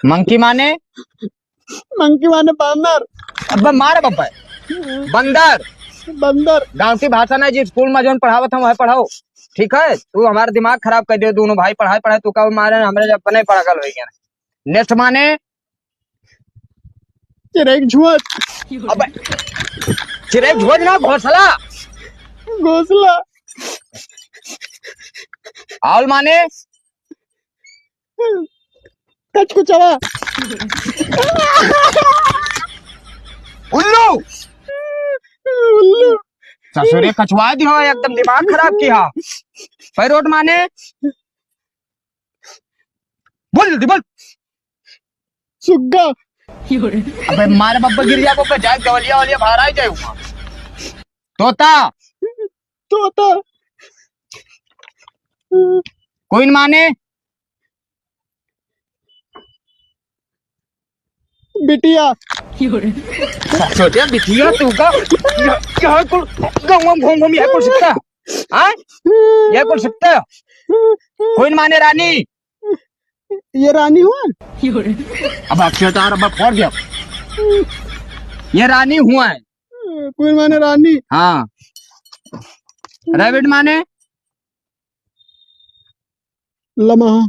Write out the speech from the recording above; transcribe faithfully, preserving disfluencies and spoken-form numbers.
मंकी माने? मंकी माने बांदर। अब्बे मार बब्बे। बंदर। बंदर। गाँव की भाषा ना जी, स्कूल मा जौन पढ़ावत हैं, वह पढ़ाओ। ठीक है, तू हमारा दिमाग खराब कर दियो, दोनों भाई पढ़ाई पढ़ाई, तू का मारे, हमरे जब अपने पागल हो गया। नेक्स्ट माने? चिरई क झोंझ। अबे, चिरई क झोंझ ना, घोंसला। घोंसला। आउल माने? कचकुचवा। उल्लू। उल्लू। ससुरे कचवा दिहो, एकदम दिमाग खराब किहा। पैरोट माने? बोल जल्दी बोल। सुग्गा। अबे मारे बब्बा गिर जाबो, बे जाए गवलिया वलिया बाहर आ जाए हुआ। तोता। तोता। कोइन माने? बिटिया। सोचे बिटिया तू का? यह, यह कुल गाँव में घूम घूम यह कुल सीखता है? हाँ? यह कुल सीखता है? कोइन माने रानी? ये रानी हुआ? अब अक्षय तो यार अब फोड़ दिया। ये रानी हुआ है। कोइन माने रानी? हाँ। रैबिट माने? लमहा।